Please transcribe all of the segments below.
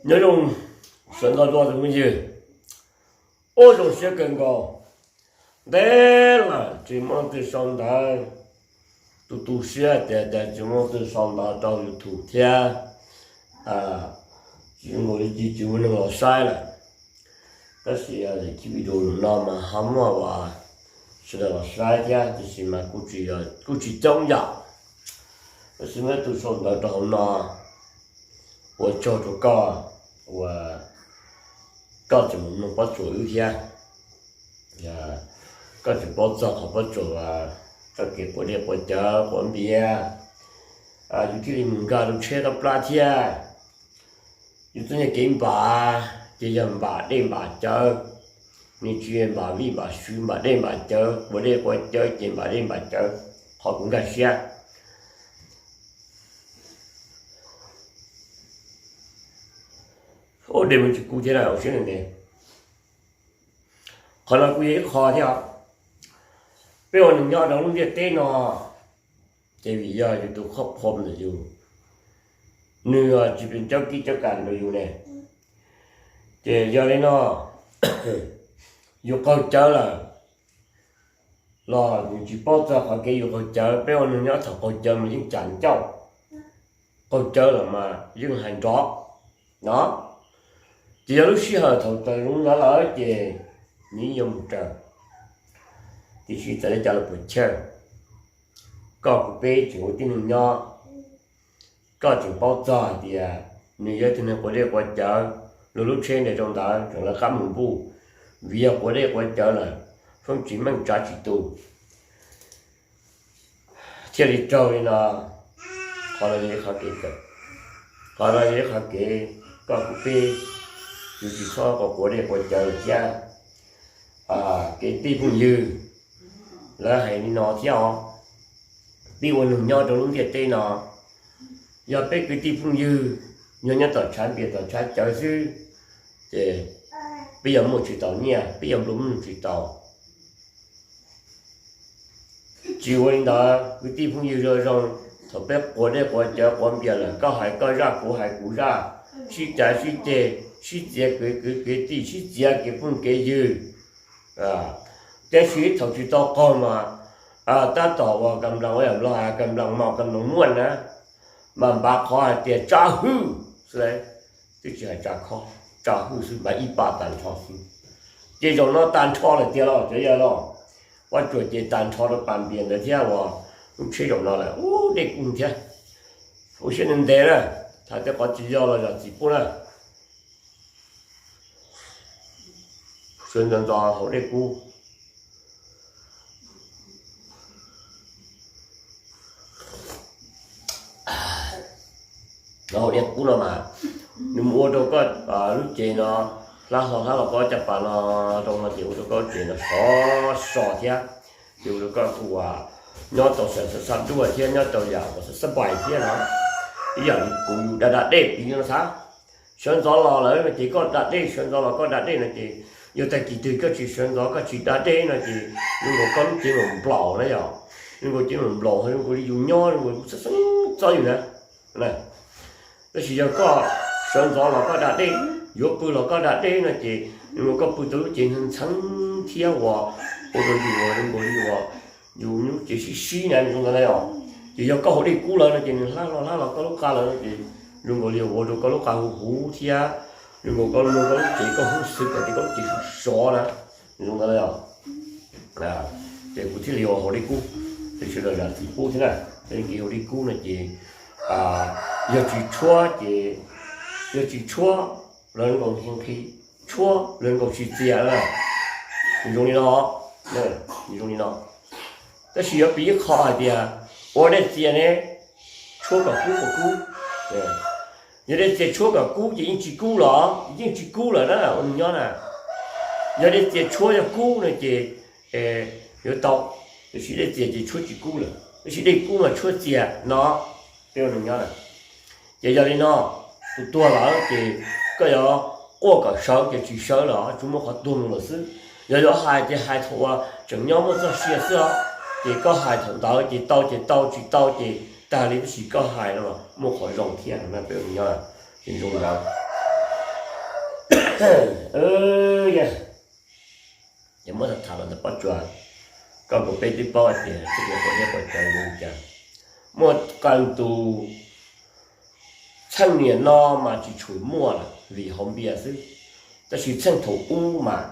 Nyob zoo, sawv ntxov dua tus me ywg, ua zoo siab kawg nkaus. Ntev lawm tsis muaj leej twg sau ntawv, tu tu siab tias cas tsis muaj leej twg sau ntawv rau YouTube thiab. Tsis muaj li ci tsis muaj neeg los saib lawm. Tab sis daim video no mas ho muaj uas sawv daws los saib thiab, tiam sis mas kuj tsis coob yam. Tab sis muaj ib tug sau ntawv rau hauv no, ua tsaug rau koj uas koj tseem mloog Pob Tsuas wb thiab. Koj tseem paub txog qhov Pob Tsuas txoj kev quav dej quav cawv quav npias, yus thiaj li mus nkag rau tsheb qab plab thiab. Yus txoj niag kev npam ces yog npam dej npam cawv, nws tsis npam vij npam sw, npam dej npam cawv, quav dej quav cawv ces npam dej npam cawv. Qhov kuv nkag siab, ua dej mus tsis kub thiab na, ua siab ntev. Qhov no kuj yog ib qho thiab os. Peb ua neeg nyob rau lub ntiaj teb no, ces vim yog yus tus kheej ntawm yus, nws tsis pes caub kib caub kas rau yus ne. Ces yog li no, yus qaug cawv lawm los yus tsis paub txog qhov kev yus qaug cawv. Peb ua neeg nyob thaum qaug cawv mas yeej cam ncauj, qaug cawv lawm mas yeej hais nrov no. Ces yog lub sij hawm thaum txawm zoo ntawd lawm ces nws yeej yuav mus raws. Tiam sis txawm li cas los puas chawj, koj kuv peb tseem ua tib neeg nyob, koj tseem paub txog hais tias nws yog ib tug neeg quav dej quav cawv, luag lub tsheb nres rau ntawd tseem lawv qab mus npuj, vim yog quav dej quav cawv lawm, feeb tsis meej tsav tsis tu, thiaj li raug li no. Qhov no yog ib qhov kev kawm, qhov no yog ib qhov kev koj kuv peb yuav tsis txhob quav dej quav cawv thiab. Kwv tij phooj ywg, lawv hais li no thiab os, peb ua neeg nyob rau lub ntiaj teb no, yog peb kwv tij phooj ywg nyob nyob tom tshav npias tom tshav cawv xwb, ces peb yuav muaj tsis tau nyiaj, peb yuav nplua nuj tsis tau. Tsis ua li ntawd, kwv tij phooj ywg zoo zoo, thaum peb quav dej quav cawv quav npias lawm, koj hais koj zaj kuv hais kuv zaj, sib cav sib ceg, sib txiav kwv kwv kwv tij, sib txiav kev phooj kev ywg. Tab sis thaum tsis tau qaug mas tab tom uas kam nplas, ua yam nplog hais kam nplas mos kam nplas muaj na, mas npav qhov hais tias tsa hwj xwb, twb tsis hais tsa khob, tsa hwj xwb, npav ib pas tag nrho xwb. Ces zaum no tag nrho lawm tiag los cov yawg los, Pob Tsuas ces tag nrho rau pas npias ntawd thiab uas lub tsheb zaum no lawm, ub, dej kub thiab. Ua siab ntev ntev na, tham tej qhov tsis yog los zam txim pub na. Sawv ntxov ntxov haus dej kub. Haus dej kub no mas nws mus ua rau koj lub cev no hlab hlo hlab los koj caj pas no rau no ces ua rau koj lub cev no sov so thiab, ces ua rau koj ua nyob tau xab xab duaj thiab nyob tau yam uas xab xab pais thiab no. Ib yam li kuv yus da da dej piv no xav, sawv ntxov los lawm no ces koj da dej, sawv ntxov los koj da dej no ces yog tag kis twg koj tsis sawv ntxov koj tsis da dej no ces zoo nkaus koj lub cev nplaum nplaum na yom, zoo nkaus cev nplaum nplaum, zoo nkaus li yus nyob zoo nkaus xab xab txob yus na. Tab sis yog koj sawv ntxov los koj da dej, yuav pw los koj da dej no ces zoo nkaus koj pw tau lub cev ntxheev ntxheev thiab uas ua rau yus uas zoo nkaus li uas yus lub cev sib sib na, zoo ntawd na yom. Ces yog koj haus dej kub lawm no ces nws hlab hlo hlab los koj lub qa lawm no ces zoo nkaus li ua rau koj lub qa huv huv thiab zoo nkaus koj lub, koj lub cev koj hnub xwb kom tias koj lub cev sov sov na, zoo ntawd na yom. Ces kuv thiaj li ua haus dej kub, ces sawv daws zam txim pub thiab na. Ces haus dej kub no ces yog tsis tshuab ces, yog tsis tshuab los zoo nkaus nqhis nqhis, tshuab los zoo nkaus tsis txias na. Nws zoo li no, nws zoo li no. Tab sis yuav piv ib qho hais tias ua dej txias ne, tshuab kom kub kom kub. Yog dej txias tshuab kom kub ces yeej tsis kub los, yeej tsis kub lawm na ua neeg nyob na. Yog dej txias tshuab yog kub no ces yuav tau, tiam sis dej txias ces tshuab tsis kub lawm, tab sis dej kub mas tshuab txias no, peb ua neeg nyob na. Ces yog li no, tus tuag lawm ces koj yuav quaj kom sawv ces tsis sawv los tsuas muaj qhov tuag mus lawm xwb. Yog yuav hais ces hais thaum uas tseem nyob muaj txoj sia xwb os, ces koj hais thaum ntawd ces tau ces tau, tsis tau ces tag li, tab sis koj hais no muaj qhov zoo thiab no peb ua nyob zoo ntawd. Ces muab tham tham los ntawm pob tsuas, koj kuv peb twb paub hais tias txheej niam quav dej quav cawv zoo li cas. Muaj qee tus txheej niam no mas tsis tshua muaj lawm vim haus npias xwb, tab sis txheej thaum ub mas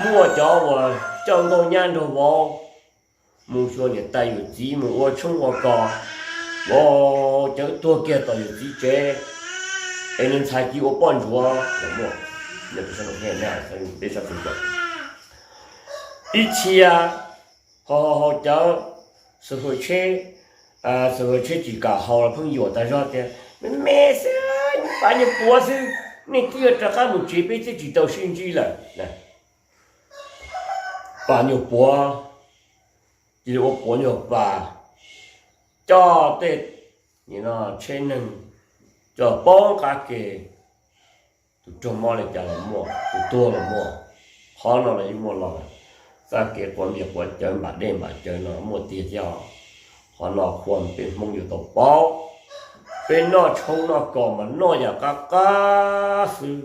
muaj cov uas coj nkauj nyab nrog vauv mus xyuas niam tais yawm txiv, mus ua tshoob ua kos, ua cawv tuag kiag tom yawm txiv tsev, es nws ntxhais cia ua poj ntsuam los muaj. Ib txhia haus haus haus cawv, xwm hwm tsheb, xwm hwm tsheb tsis kam haus los pheej yuam tas zog tias me me xwb, pab nyuag puav xwb, nej twb yuav rov qab mus tsev peb twb tsis tau sib ntsib lawm. Pab nyuag puav, cia li ua puav nyuag pas, coj tej tsheb neeg coj poob qab ke, tus raug mob li cas los muaj, tus tuag los muaj. Qhov no los yeej muaj los, txoj kev quav npias quav cawv npam dej npam cawv no muaj tiag thiab os. Qhov no qhuas peb Hmoob yuav tau paub. Peb noj tshoob noj kos mas noj yam qab qab xwb.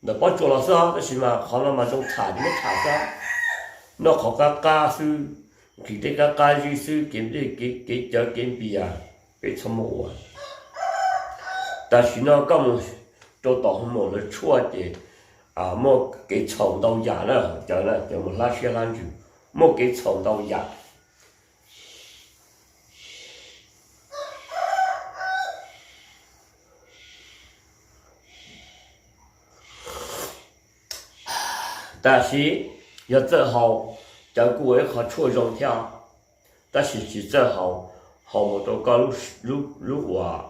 Ntawm pob tsuas los xwb, tab sis mas qhov no mas zoo tham ces muab tham xwb. Noj qhov qab qab xwb, nqhis tej qab qab zib xwb, kev nplej kev cawv kev npias peb txhob muab ua. Tam sim no koj mus rau tom hoo maum lawv tshuaj ces muaj kev txhaum ntau yam na, cawv na, cawv mus hlab siab hlab ntsws, muaj kev txhaum ntau yam. Tab sis yog txawj haus, cawv kuj ua ib qho tshuaj zoo thiab, tab sis tsis txawj haus, haus mus rau koj lub uas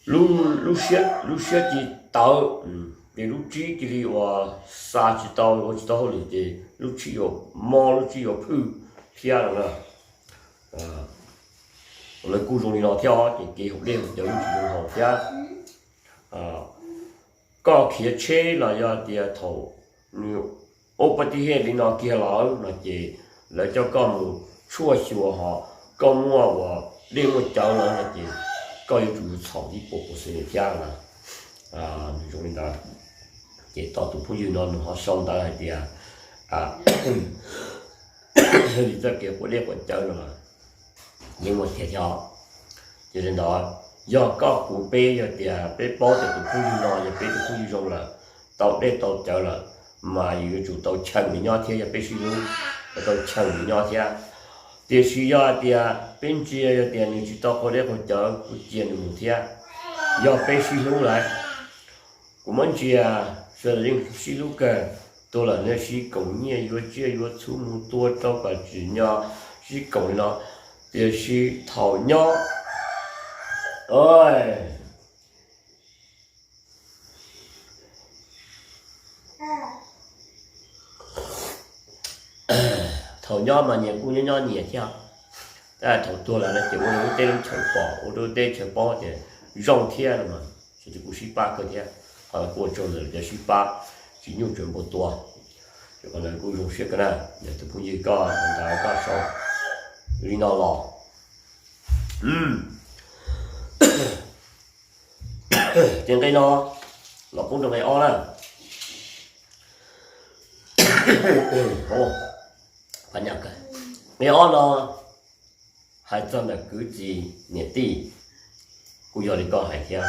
lub siab cia li tawv, ces lub tsib cia li uas xa tsis tau, ua tsis tau hauj lwm ces lub tsib yuav mob, lub tsib yuav phwj thiab no na. Lawv kuj zoo li no thiab os, ces kev haus dej haus cawv yeej tsis zoo haus thiab. Koj khiav tsheb los yog tias thaum nws ua pas tis hej li no kiag lawm no ces lawv coj koj mus tshuaj xyuas ho koj muaj uas dej muaj cawv lawm no ces koj yuav tsum txhaum tib puas percent thiab na. Nws zoo li ntawd. Ces tos tus phooj ywg no nws ho sau ntawv hais tias li txoj kev quav dej quav cawv no yeej muaj tiag thiab. Ces li ntawd, yog koj kuv peb yog tias peb paub tias tus phooj ywg no yog peb tus phooj ywg zoo lawm, tau dej tau cawv lawm, mas yus yuav tsum tau cheem nws nyob thiab, yog peb sib hlub, yuav tau cheem nws nyob thiab. Tiam sis yog hais tias peb ntsia yog tias nws tsis tau quav dej quav cawv, kuj cia nws mus thiab, yog peb sib hlub lawm. Kuv muab ntsia, sawv daws yeej sib hlub kawg, tuag lawm nej sib koom nyiaj yuav tsiaj yuav txhuv mus tua rau kom tsim nyog sib koom li no, tiam sis thaum nyob thaum nyob mas nyias kuj nyob nyob nyias thiab, tab sis thaum tuag lawm no ces ua rau lub teb lub chaw pom, ua rau lub teb chaw paub tias zoo thiab no, ces kuj sib pab kawg thiab. Qhov no kuj ua tsaug ntawm cov sib pab, tsis nyuj tsuav npua tua. Ces qhov no kuj zoo siab kawg na, yog tus phooj ywg koj ntawd koj sau li no los. Ces nqe no los poob rau nqe ob na. Nqe ob no hais txog ntawm kwv txiv niam tij, kuj yog li koj hais thiab.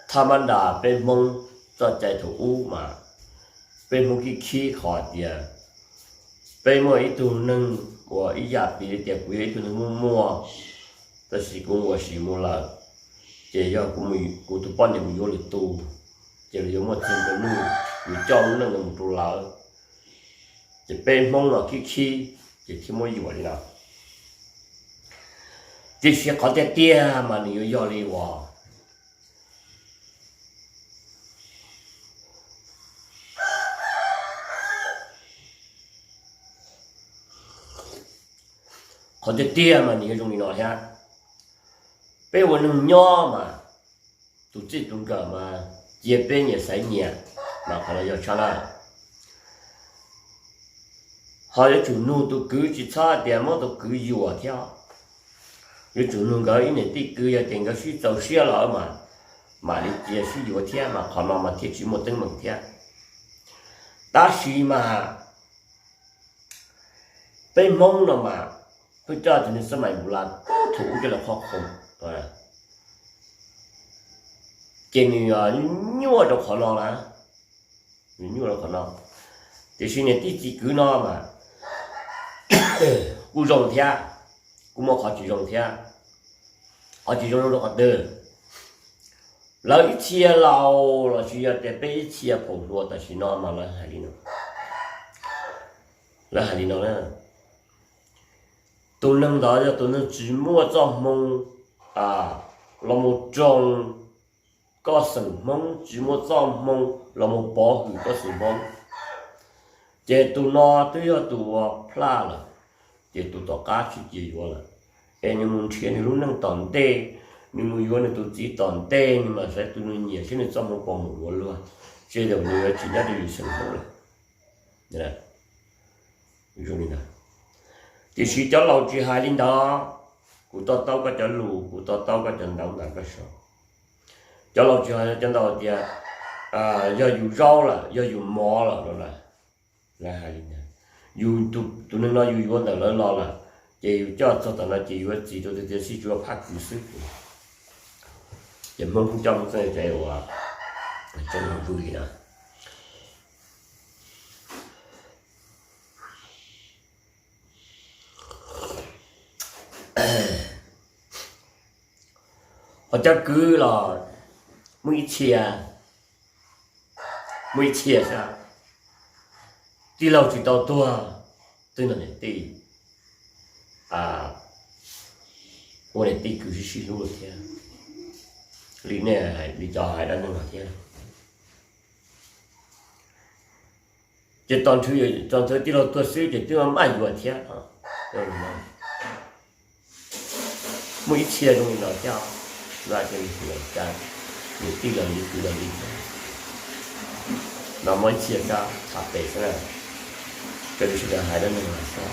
Thaj mab nras peb Hmoob txoj cai thaum ub mas peb Hmoob khib khib qhov tias peb muaj ib tug neeg uas ib yam piv li tias kuv yog ib tug neeg muaj muaj, tab sis kuv mus ua si mus lawm, ces yog kuv tus poj niam mus yuav lwm tus, ces lawv yuav muaj txiag nplua nuj, yuav coj lub neej mus rau lawv. Ces peb Hmoob los khib khib, ces thiaj muab yuam li no. Tiam sis qhov tiag tiag mas nws yuav yog li uas qhov tiag tiag mas nws yuav zoo li no thiab. Peb ua neeg nyob mas tus txij tus nkawm mas cia peb nyias xaiv nyias, mas qhov no yog tshaj lawm. Ho yuav tsum nug tus kwv, tsis txhob tias muab tus kwv yuam thiab. Yuav tsum nug nkawd ib niam tij kwv, yog tias nkawd sib txaus siab lawm mas mam li cia sib yuav thiab, mas qhov no mas thiaj tsis muaj teeb meem thiab. Tab sis mas peb Hmoob no mas pheej coj tus neeg xab mais npu las tub thum ub coj los qhov qhoo, ces nws nyuaj rau qhov no na, nws nyuaj rau qhov no. Tiam sis niam tij txiv kwv no mas kuj zoo thiab, kuj muaj qhov tsis zoo thiab. Qhov tsis zoo rau qhov twg? Lawv ib txhia laus los sis yog tias peb ib txhia phaum hluas tam sim no mas lawv hais li no, lawv hais li no na: Tus neeg ntawd yog tus neeg tsis muaj txoj hmoo los mus tsoo koj xeem Hmoob, tsis muaj txoj hmoo los mus pov hwm koj xeem Hmoob, ces tus no twb yog tus uas plaj lawm, ces tus tom qab tsis cia yuav lawm. Es nws mus nrhiav nws lub neej tom ntej, nws mus yuav nws tus txiv tom ntej, nws mam saib tus nws nyiam thiab nws txoj hmoo puas mus yuav luag, ces nws yuav tsis nyob rau yus xeem Hmoob lawm. Tiam sis cov laus tsis hais li ntawd, kuv to taub koj cov lus, kuv to taub koj cov ntawv ntawm koj saum. Cov laus tsis hais cov ntawd tias yog yus zaub lawm, yog yus mov lawm no las, lawv hais li ntawd, yus, tus neeg no yus yuav ntawm lawv los lawm, ces yus coj txog tom no ces yuav txiv rau tiag tiag, sib tsuas phaj kwv xwb. Ces Hmoob kuj coj Hmoob txeeb cai uas tseeb hwj li no. Ho cov kwv los muaj ib txhia, muaj ib txhia xwb, tij laug tsis tau tuag, twb no niam tij, ua niam tij kwv sib sib hlub thiab, li nej, li cov hais dab neeg no thiab. Ces tos nthwv, tos nthwv tij laug tuag xwb ces twb maj yuav thiab. Muaj ib txhia zoo li no thiab, vaj tse li hu cas, niam tij los li kwv los li, no muaj ib txhia thiab, tham pem xwb na, raws li sawv daws hais dab neeg no xwb.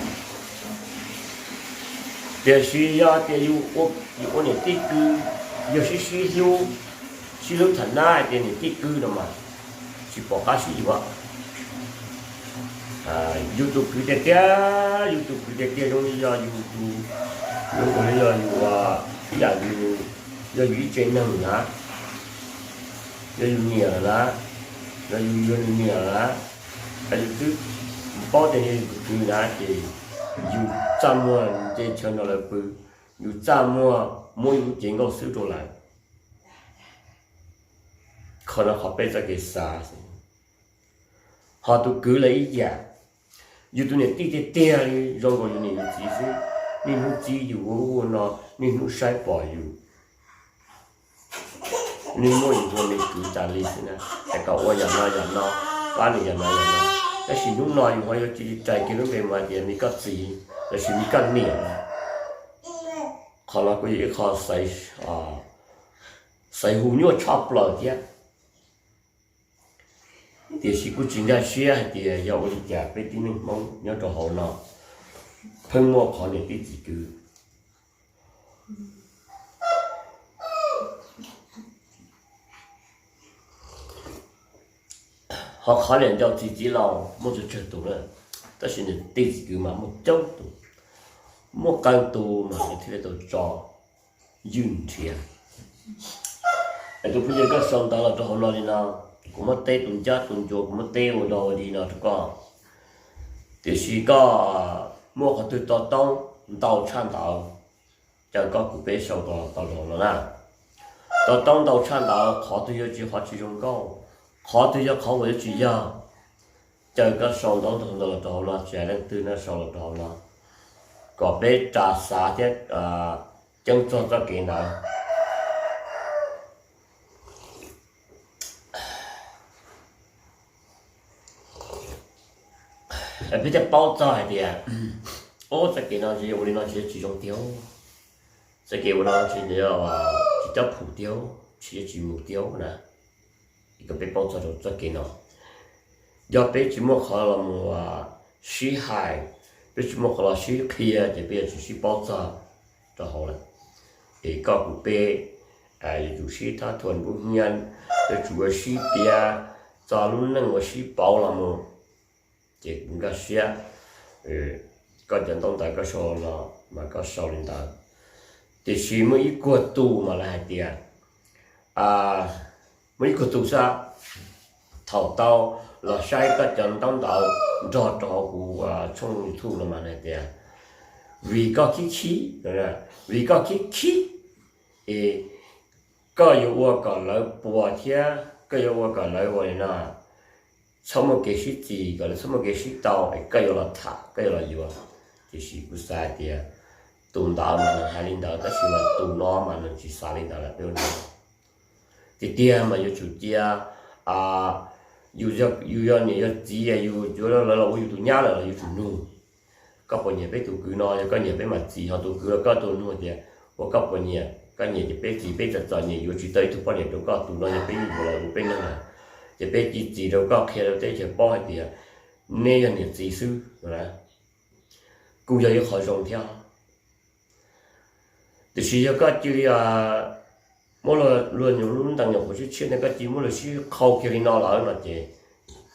Tiam sis yog tias yus ua niam tij kwv, yog sib sib hlub, sib hlub tham nab hais tias niam tij kwv no mas tsis pom qab sib yuav. Yus tus kwv tiag tiag, yus tus kwv tiag tiag zoo li yog yus tus, zoo li yog yus ib yam li, yog yus ib tsev neeg na, yog yus niam na, yog yus, yog yus niam na, yus twb paub tias yog yus tus kwv na ces yus txaj muag nce chaw nrog lawv pw, yus txaj muag muab yus lub cev nkauj xwb rau lawv. Qhov no qhov peb txoj kev xav xwb. Ho tus kwv los ib yam, yus tus niam tij tiag tiag li zoo nkaus yus niam yus txiv xwb, niaj hnub txib yus ua ub ua no, niaj hnub saib pom yus, niaj muab yus ua me kwv tas li xwb na, hais kom ua yam no yam no, pab nws yam no yam no. Tab sis hnub no yus ho yuav cia li rais kiag lub npe mus hais tias me koj txiv lossis me koj niam no. Qhov no kuj yog ib qho xaiv hu nyuaj tshaj plaws thiab. Tiam sis kuj tsis nkag siab hais tias yog ua li cas peb tib neeg Hmoob nyob rau hauv no pheej muaj qhov niam tij txiv kwv. Ho qhov niam ncau txiv txiv laus muaj tsawg tsawg tus na, tab sis niam tij txiv kwv mas muaj coob tus, muaj qee tus mas nws thiaj li tau tso ywj nrhiav. Es tus phooj ywg koj sau ntawv los rau hauv no li no, kuv muab teb tus ncab tus ncua, kuv muab teb ua dog ua dig no rau koj. Tiam sis koj muaj qhov twg to taub ntau tshaj ntawd, caw koj kuv peb sau tau rau hauv no na. To taub ntau tshaj ntawd, qhov twg yuav tsis, qhov tsis zoo nkauj, qhov twg yog qhov uas yuav tsis yog, caw koj sau ntau ntau los rau hauv no, tsis hais leej twg na, sau los rau hauv no kom peb ras xav thiab ceeb txog txoj kev ntawd. Peb thiaj paub txog hais tias, o, txoj kev no ua li no tsis, tsis zoo tiag, txoj kev ua no tsis, tsis cob phum tiag, tsis, tsis mus tiag na. Kom peb paub txog rau txoj kev no, yog peb tsis muaj qhov los mus sib hais, peb tsis muaj qhov los sib qhia ces peb yuav tsis sib paub txog rau hauv lawm. Es koj kuv peb yuav tsum sib thab thuam npub hnyiab, yuav tsum ua sib piav txog lub neej ua sib pauv los mus. Ces kuv nkag siab, koj cov ntaub ntawv koj sau los mas koj sau li ntawd. Tiam sis muaj ib kuag tus mas lawv hais tias, muaj ib kuag tus xwb, thaum tau los saib koj cov ntaub ntawv nrog rau hauv kuv tshooj YouTube no mas hais tias, vim koj khib khib, vim koj khib khib es koj yuav ua kom lawv puas thiab koj yuav ua kom lawv ua li no txhob muaj kev sib txis, kom lawv txhob muaj kev sib tau es koj yuav los tham, koj yuav los yuav. Tiam sis kuv xav hais tias tus ntawd mas nws hais li ntawd tab sis mas tus no mas nws tsis xav li ntawd lawm. Tiag tiag mas yuav tsum cia, yus yog niam yog txiv, yus yuav lawv los ua yus tus nyab lawm los yuav tsum nug. Koj puas nyiam peb tus kwv no? Yog koj nyiam peb mam txis, ho tus kwv los koj tus nug tias, ua koj puas nyiam? Koj nyiam ces peb txis, peb txom txom nyem yuav tsis tau ib tug poj niam rau koj, tus no yog peb yuav los ua peb neeg lawm, ces peb cia txis rau koj qhia rau teb chaws paub hais tias neb yog niam txiv xwb. Kuj yog ib qho zoo thiab. Tiam sis yog koj cia li muab luag nyuam lub ntees nyuam qhuav tshiab tshiab ne, koj cia muab lawv sib qhau kiag li no lawm no ces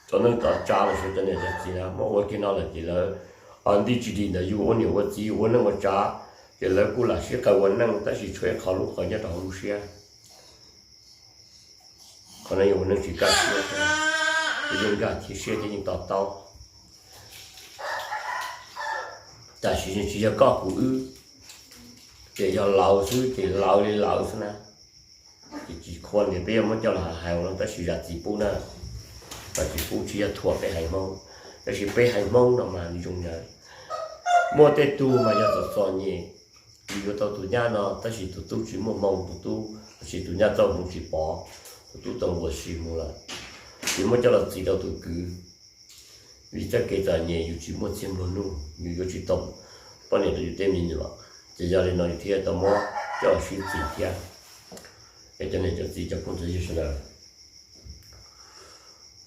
cov neej cov tsav los sis cov niam cov txiv na muab ua kiag no lawm ces lawv nti tsis dim ntawm yus ua niam ua txiv, yus ua neej ua tsav, ces lawv kuj lam sib qawm ua neej tab sis tshuav ib qho lub qhov nyob rau hauv lub siab. Qhov no yog ua neej tsis kaj siab, yeej nkag thiab siab thiab yeej to taub. Tam sim tsis yog koj kuv wb, ces yog lawv xwb ces lawv li lawv xwb na. Ces tsis qhuas tias peb yuav muab coj los hais ua no tab sis zam txim pub na. Zam txim pub tsis yog thuam peb haiv Hmoob, tab sis peb haiv Hmoob no mas zoo ntawd. Muaj tej tug mas yog txom txom nyem, yus yuav tau tus nyab no tab sis tus tub tsis muaj hmoo, tus tub tab sis tus nyab txoj hmoo tsis pov, tus tub tau nquas si mus lawm. Ces muab coj los txis rau tus kwv, vim txoj kev txom nyem yus tsis muaj txiag nplua nuj, yus yuav tsis tau poj niam rau yus tej me nyuam, ces yog li no yus thiaj tau muab coj los sib txis thiab. Es cov niam cov txiv cov phooj cov ywg sawv daws,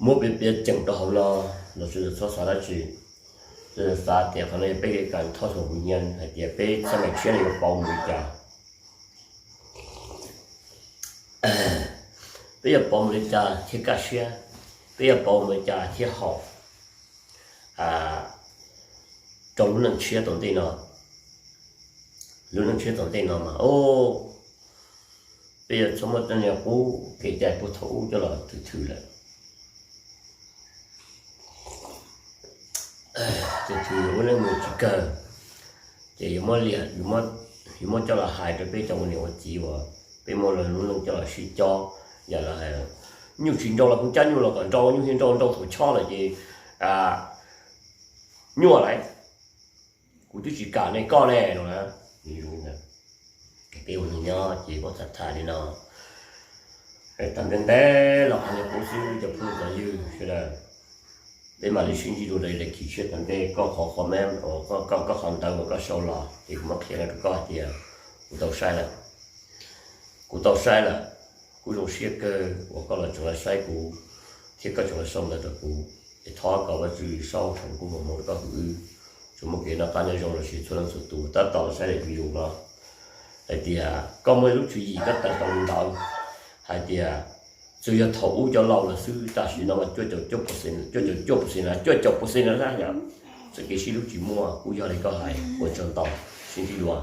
muab piav piav ceem rau hauv no los sawv daws txhob xav dab tsi. Sawv daws xav tias qhov no yog peb kev kam thoj thuam npus nyiaj hais tias peb txoj me tshiab no yuav pauv mus li cas, peb yuav pauv mus li cas thiaj kaj siab, peb yuav pauv mus li cas thiaj haum rau lub neej tshiab tom ntej no. Lub neej tshiab tom ntej no mas o, peb yuav txhob muab tej niag qub kev cai puag thaum ub coj los thwm thwm lawm. Thwm thwm lawm ua neej mus tsis kawg, ces yuav muab coj los hais rau peb cov ua niam ua txiv uas peb muab lawv lub neej coj los sib cob. Yam lawv hais, nyuj tsis nrau los kuv cab nyuj los kom nrau, nyuj thiaj nrau, nrau thaum chob lawm ces nyuaj lawm, kuv twb tsis kam ne koj ne no na. Peb ua neeg nyob ces muab tham tham li no. Tham ntev ntev los qhov no kuv xwb cov phooj cov ywg sawv daws, peb mam li sib ntsib dua rau daim khis tshiab tom ntej. Koj qhov comment, koj qhov ntawv uas koj sau los ces kuv muab qhia no rau koj hais tias kuv tau saib lawm. Kuv tau saib lawm, kuv zoo siab kawg uas koj los tseem los saib kuv thiab koj tseem los sau ntawv rau kuv. Es thov kom Vajtswv saub feem kub mus hmoov rau koj kuv wb, tsuas muaj kev noj qab nyob zoo los sis txhua leej txhua tus tab tom los saib daim video no, hais tias koj muaj ib lub tswv yim koj teev tau li ntawd, hais tias txawm yog thaum ub cov laus lawm xwb, tam sim no mas cuaj caum cuaj percent, cuaj caum cuaj percent, cuaj caum percent no na yom, txoj kev sib hlub tsis muaj. Kuj yog li koj hais, ua tsaug ntau, sib ntsib dua.